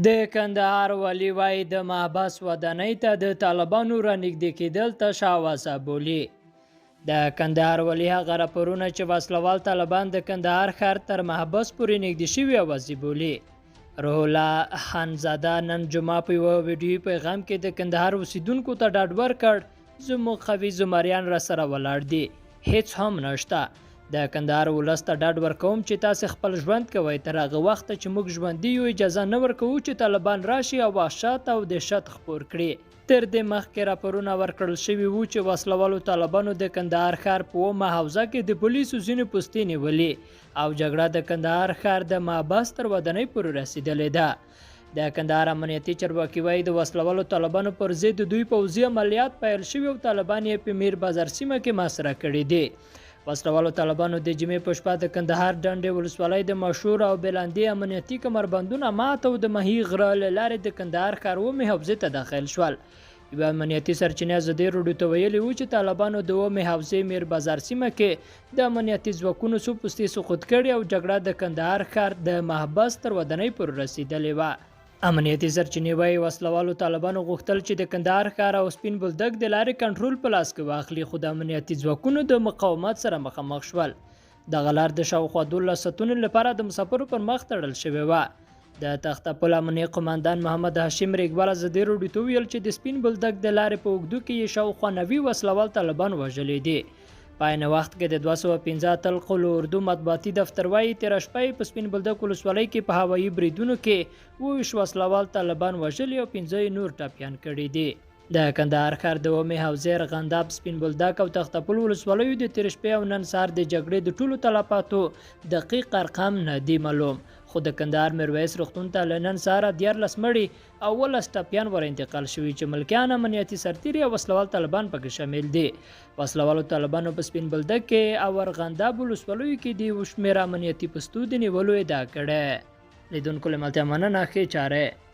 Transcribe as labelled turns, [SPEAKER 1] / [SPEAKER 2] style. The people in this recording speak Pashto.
[SPEAKER 1] د کندهار والي وايي د محبس ودانۍ ته د طالبانو رانږدې کېدل تشه اوازه بولي. د کندهار والي هغه راپورونه چې وسلوال طالبان د کندهار ښار تر محبس پورې نږدې شوي اوازې بولي. روح الله خانزاده نن جمعه په یوه ویډیويي پیغام کې د کندهار اوسیدونکو ته ډاډ ورکړ، زموږ قوي زمریان راسره ولاړ دي، هیڅ هم نشته. د کندهار ولس ته ډاډ ورکوم چې تاسې خپل ژوند کوئ، تر هغه وخته چې موږ ژوندي یو اجازه نه ورکوو چې طالبان راشي او وحشت او دهشت خپور کړي. تر دې مخکې راپورونه ورکړل شوي وو چې وسلوالو طالبانو د کندهار ښار په اومه حوزه کې د پولیسو ځینې پوستې نیولي او جګړه د کندهار ښار د محبس تر ودانۍ پورې رسېدلې ده. د کندهار امنیتي چارواکي وايي د وسلوالو طالبانو پر ضد د دوی پوځي عملیات پیل شوي او طالبان یې په میر بازار سیمه کې محاصره کړي دي. وسلوالو طالبانو د جمعې په شپه د کندهار ډنډې ولسوالۍ د مشهور او بلاندې امنیتي کمربندونه مات او د مهي غره له لارې د کندهار ښار اومې حوزې ته داخل شول. یوه امنیتي سرچینې ازادي راډیو ته ویلي وو چې طالبانو د اومې حوزې میر بازار سیمه کې د امنیتي ځواکونو څو پوستې سقوط کړې او جګړه د کندهار ښار د محبس تر ودانۍ پورې رسېدلې وه. امنیتي سرچینې وايي، وسلهوالو طالبانو غوښتل چې د کندهار ښار او سپین بولدک د لارې کنټرول په لاس کې واخلي، خو د امنیتي ځواکونو د مقاومت سره مخامخ شول. دغه لار د شاوخوا 12 ساعتونو لپاره د مسافرو پر مخ تړل شوې وه. د تخته پل امنیې قوماندان محمد هاشم ریګوال ازادي راډیو ته وویل چې د سپین بولدک د لارې په اوږدو کې یې شاوخوا 90 وسلهوال طالبان وژلي دي. په عین وخت کې د 205 اتل قول اردو مطبوعاتي دفتر وايي، تېره شپه یې په سپین بولدک ولسوالۍ کې په هوایي بریدونو کې 27 وسلهوال طالبان وژلي او پنځه یې نور ټپیان کړي دي. د کندهار ښار د اومې حوزې، ارغنداب، سپین بولدک او تخته پل ولسوالیو د تېرې شپې او نن سهار د جګړې د ټولو تلفاتو دقیق ارقام نه دي معلوم، خو د کندهار میرویس روغتون ته له نن سهاره 13 مړي او 17 ټپیان ور انتقال شوي چې ملکیان، امنیتي سرتیري او وسلوال طالبان پکې شامل دي. وسلوالو طالبانو په سپین بولدک کې او ارغنداب ولسوالیو کې د یو شمېر امنیتي پستو د نیولو ادعا کړې. لیدونکو له ملتیا مننه، ښې چارې.